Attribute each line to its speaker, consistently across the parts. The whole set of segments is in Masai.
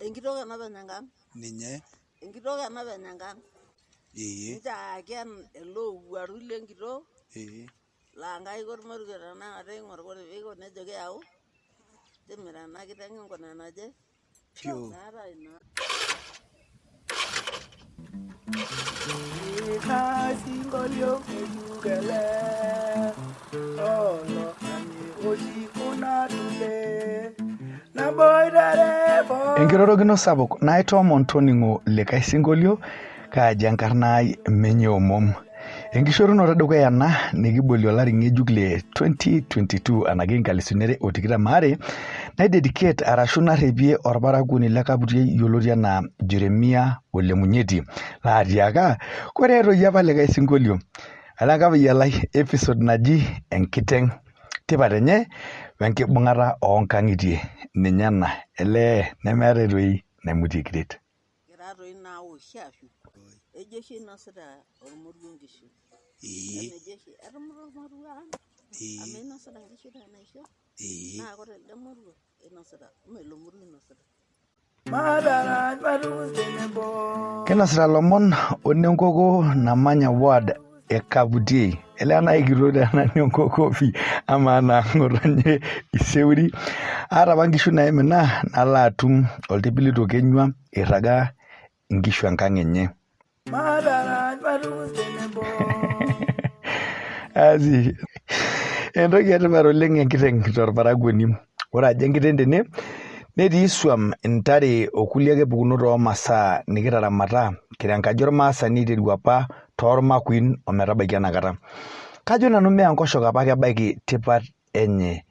Speaker 1: Enkitok enopeny enkang.
Speaker 2: Ninye.
Speaker 1: Enkitok enopeny enkang.
Speaker 2: Ee.
Speaker 1: Nchaaki ele owuaru lenkitok.
Speaker 2: Ee.
Speaker 1: Laa nkaik ormoruo tenakata eing'or ore piiko nejo kiyau timira ena kiteng inkuna enaje.
Speaker 2: Pio.
Speaker 1: Meetae ina.
Speaker 3: Ina sinkolio ng'ejuk ele oloanye oshi kuna tule naboitare pooki.
Speaker 4: Enkirorokino sapuk naitoomon toning'o likae sinkolio kaaji enkarna ai menye omom. Enkishorunoto edukuya ena nikibolie olari ng'ejuk le 2022 anake nkalisuni are o tikitam aare naidedicate arashu narrepie orparakuoni le Kaputiei yioloti anaa Jeremia Ole Munyeti laatiaka koree toi apa likae sinkolio Olenkapayian lai episode naji enkiteng tipat enye wenkibung'ata oonkang'itie ninye ena elee nemeetae toi naimutie kiret.
Speaker 1: Kira toi naoshi ashu ejo oshi inosita ormoruo nkishu.
Speaker 2: Ee.
Speaker 1: Emejo oshi etumuta ormoruo ang
Speaker 2: Ee.
Speaker 1: amu inosita nkishu tenaisho
Speaker 2: Ee.
Speaker 1: naa ore elde moruo inosita mee ilo moruo inosita.
Speaker 3: Matarany matukus tenebo.
Speaker 4: Kinosita lomon onenkoko namanya ward e Kaputiei. Elee naa ikito ena nenkoko pii amaa naa ng'otonye iseuri. Aata apa nkishu naimina nalo atum oltipili tokenyua eirraga inkishu enkang enye.
Speaker 3: Matarany matukus tenebo.
Speaker 4: Asi entoki etipat oleng enkiteng torparakuoni. Ore ajo enkiteng tene netii swam intare okulie ake pukunot omasaa nikitaramata kira enkaji ormaasani iteru apa tormakuin ometabaiki enakata. Kajo nanu mee enkoshoke apake ebaiki tipat enye.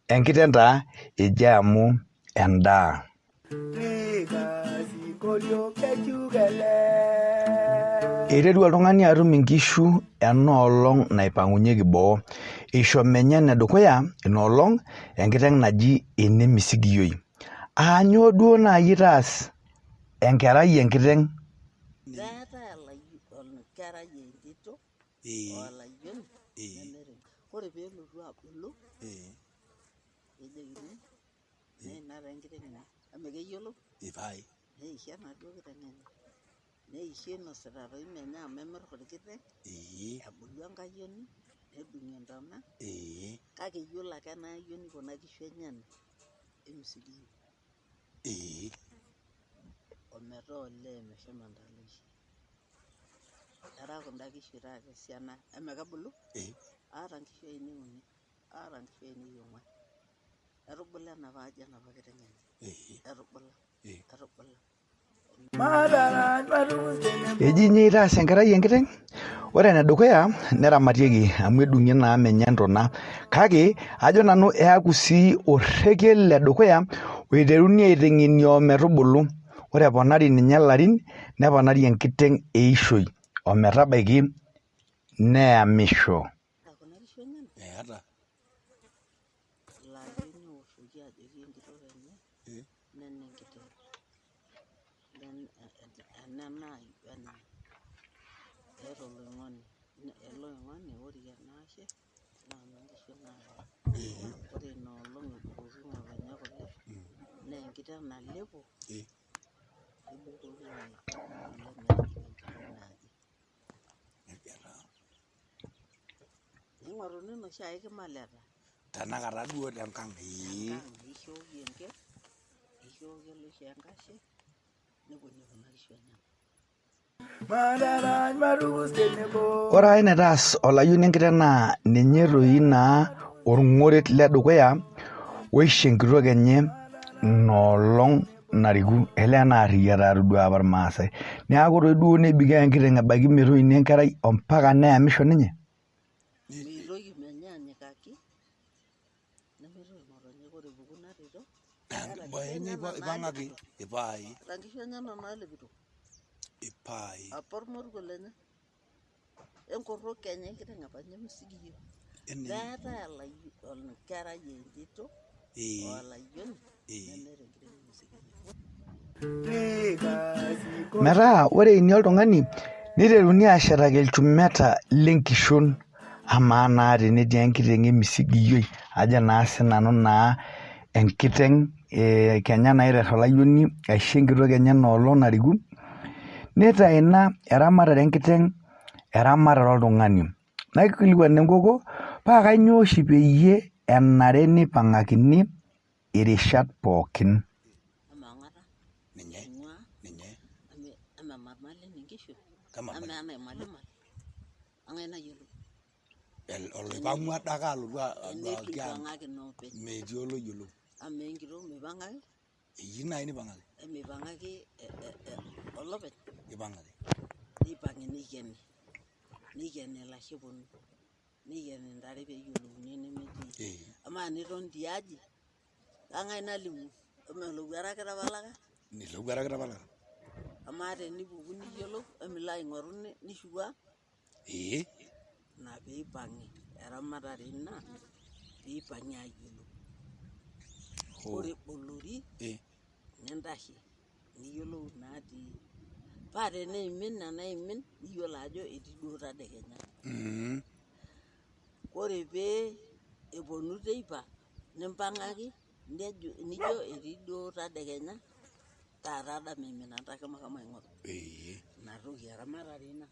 Speaker 4: Enkiteng taa eji amu endaa. Eiterua oltung'ani atum inkishu ena olong naipang'unyeki boo. Eisho menye enedukuya ina olong enkiteng naji enemisikioi. Aa nyoo duo naaji itaas enkerai enkiteng?
Speaker 1: Meetae enkerai entito
Speaker 2: Ee.
Speaker 1: o olayioni nemeeta ore peelotu abulu nejokini naa ina taa enkiteng ino amu keyiolou
Speaker 2: Ipae.
Speaker 1: neisho enaduo kiteng enye neisho inosita toi menye amu emirr orkiteng ebulu enkayioni nedung'i intona kake eyiolo ake ena ayioni kuna kishu enyenak emisikioi ometaa olee meshomo entaloisho era kunda kishu taata esiana emekebulu aata inkishu ainei uni aata inkishu ainei ong'uan. Etubula enapa aji enapa kiteng enye. Etubula, etubula.
Speaker 4: Eji nyoo itaas enkerai enkiteng? Ore enedukuya neramatieki amu edung'i naa menye ntona kake ajo nanu eaku sii orrekie ledukuya oiteruni aiteng'enie ometubulu. Ore eponari ninye larin neponari enkiteng eishoi ometabaiki neyamisho.
Speaker 1: Kuna kishu enyenak.
Speaker 2: Eeta.
Speaker 1: Ilo ayioni ooshoki ajoki enkitok enye nena enkiteng ena ena eeta oloing'oni ele oing'oni orik ena ashe naa inonkishu naata ore ina olong ebukoki ng'otonye kule naa enkiteng nalepo nebukoki kule metijing'a enkiteng naaji. Ning'oruni enoshi ake kima leta.
Speaker 2: Tenakata duo tenkang ee.
Speaker 1: Tenkang nishooki enker, nishooki oloishoo enkashe, neponii kuna kishu enyenak.
Speaker 3: Matarany matukus tenebo.
Speaker 4: Ore ai naitaas olayioni enkiteng naa ninye toi naa orng'oret ledukuya oisho enkitok enye inoolong nariku elee ena arriyia taatoi duo apa irmaasai. Neeku toi duo nebikaa enkiteng ebaiki metoini enkerai ompaka neyamisho ninye.
Speaker 1: Mitoki menye anyikaki, nemitoki ng'otonye ore epuku ina tito, eeta nkishu enyenak
Speaker 2: Ipang'aki
Speaker 1: naalepito,
Speaker 2: ipaai
Speaker 1: eeta nkishu enyenak naalepito
Speaker 2: ipaai
Speaker 1: apa ormoruo lenye. Enkorok kenya enkiteng apa ninye misikiyo. Meetae enkerai entito o olayioni nemeeta enkiteng emisikiyo.
Speaker 4: Metaa ore eini oltung'ani neiteruni aashetaki ilchumeta lenkishon amaa naa tenetii enkiteng' emisikiyioi ajo naa sinanu naa enkiteng' kenya naiter olayioni aisho enkitok enye ina olong nariku, nitaa ina eramatare enkiteng eramatare oltung'ani. Naikilikuan enkoko paa kainyoo oshi peyie enare neipang'akini irishat pookin.
Speaker 1: Amaa ong'ata
Speaker 2: Ninye,
Speaker 1: ing'ua
Speaker 2: ninye.
Speaker 1: ame ama emarmalin inkishu
Speaker 2: Kemar-
Speaker 1: amaa enaimalima ang'ae nayiolo
Speaker 2: Oloipang'ua adake alotu
Speaker 1: teneitu
Speaker 2: aduaki ang
Speaker 1: ipang'aki naa openy
Speaker 2: metii oloyiolo.
Speaker 1: amaa enkitok mipang'aki
Speaker 2: Eyieu naaji nipang'aki.
Speaker 1: emipang'aki olopeny
Speaker 2: Ipang'aki.
Speaker 1: neipang'i neikeni neikeni ilasho eponu neikeni intare peeyiolouni enemetii amaa teniton tiaji kang'ae nalimu amaa olowuarak kitapalaka
Speaker 2: Olowuarak kitapalaka.
Speaker 1: Amaa tenipuku niyiolou emilo aing'oru nishuko ang?
Speaker 2: Ee.
Speaker 1: Ina pee eipang'i eramatare ina pee eipang'i ayiolou. Ore ebolori nintashe niyiolou inaatii. Paa teneimin enaimin niyiolo ajo etii duo tadekenya. Ore pee eponu teipa nimpang'aki nejo nijo etii duo tadekenya taata dama imina ntake mashomo aing'oru. Ina toki eramatare ina.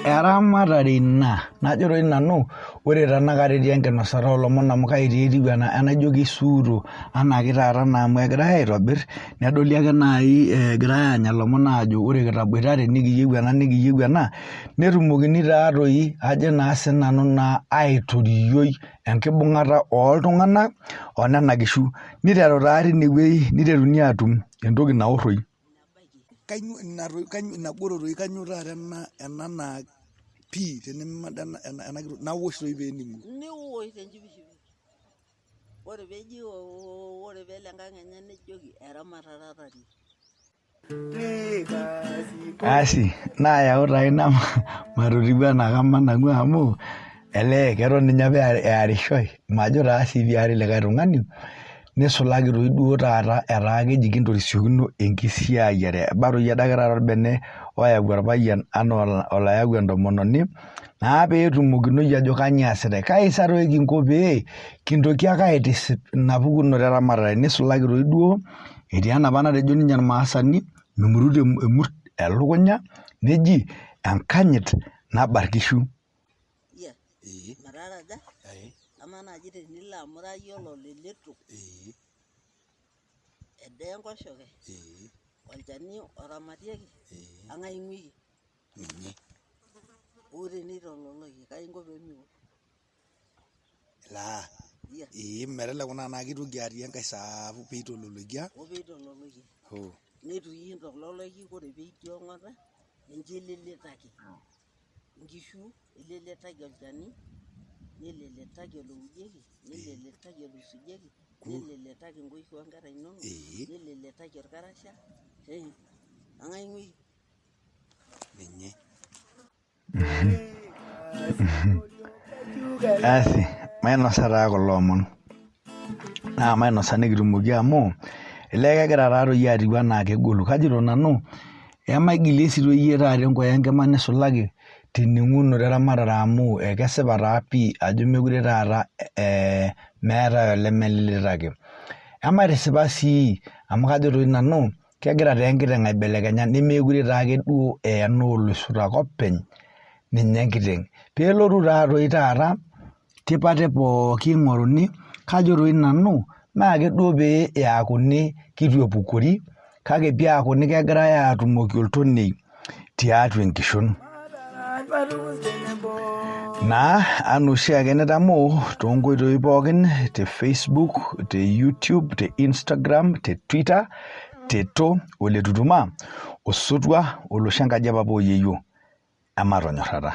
Speaker 4: Eramatare ina najo doi nanu ore tenakata etii enkinosata oolomon amu kai taa etiu ena enaijo keisuuro anaake taata naa amu egirae aitobir nedoli ake naaji egirae aanya ilomon aajo ore kitaboitare nikiyieu ena nikiyieu ena netumokini taa toi ajo naa sinanu naa aitorioi enkibung'ata oltung'anak onena kishu niteru taa tinewueji niteruni atum entoki naorroi.
Speaker 2: Kainyoo ina toki kainyoo ina goro toi kainyoo taata ena ena naa pii tenimada ena kitok nawosh toi peening'u.
Speaker 1: Niwosh tenchipishipi. Ore peeji oo ore peelo enkang enye nijoki eramatata tarie.
Speaker 4: Asi naayau taa ina matotiu anaa kamanang'u amu elee keton ninye apa earishoi majo taa sii piari likae tung'ani nisulaki toi duo taata etaa keji kintorisiokino enkisiayiare eba toi adake taata orbene oyau orpayian anaa oloyau entomononi naa peetumokinoi ajo kanyio eesitae kai sa toi kinko pee kintoki ake aitisip ina pukunoto eramatare nisulaki toi duo etii enapa natejo ninye ormaasani memuruti emurt elukunya neji enkanyit nabarr kishu.
Speaker 1: Iyia,
Speaker 2: Ee.
Speaker 1: metaraja,
Speaker 2: Ee.
Speaker 1: amaa naaji tenilo amu ira iyie ololilito,
Speaker 2: Ee.
Speaker 1: ede enkoshoke,
Speaker 2: Ee.
Speaker 1: olchani oramatieki,
Speaker 2: Ee.
Speaker 1: ang'ae ing'uiki?
Speaker 2: Ninye.
Speaker 1: Hoo tenitololoyie, kai inko pee miwosh?
Speaker 2: Laa.
Speaker 1: Iyia.
Speaker 2: Ee meteleku naa tenaa kitoki atii enkae sapuk pee itololoikia.
Speaker 1: Hoo pee itololoyie.
Speaker 2: Hoo.
Speaker 1: Neitu iyie intololoki ore pee itii ong'ata, ninche ililitaki. Inkishu ililitaki olchani, nililitaki oloudieki, nililitaki oloisujieki, nililitaki inkoishi oonkera inonok, nililitaki olkarasha, ang'ae ing'uiki?
Speaker 2: Ninye.
Speaker 4: Asi mainosa taa kulo omon naa mainosa nikitumoki amu elee kegira taatoi atiu anaa kegolu kajito nanu emaigilie sii doi iyie taata enkuya enkima nisulaki tening'unoto eramatare amu ekesipa taa pii ajo mekure taata meetae olemelilitaki emaitisipa sii amu kajo toi nanu kegira taa enkiteng aibelekenya nemeekure taake duo ee enooloisoto ake openy ninye enkiteng. Peelotu taatoi taata tipat pooki ing'oruni kajo toi nanu mee ake duo pee eakuni kitu epukori kake peakuni kegirae atumoki oltonei tiatua enkishon. Naa anaa oshiake nitamoo toonkoitoi pookin te Facebook, te YouTube, te Instagram, te Twitter, te to ole tutuma osotua olosho enkaji e papa o yeyio ematonyorrata.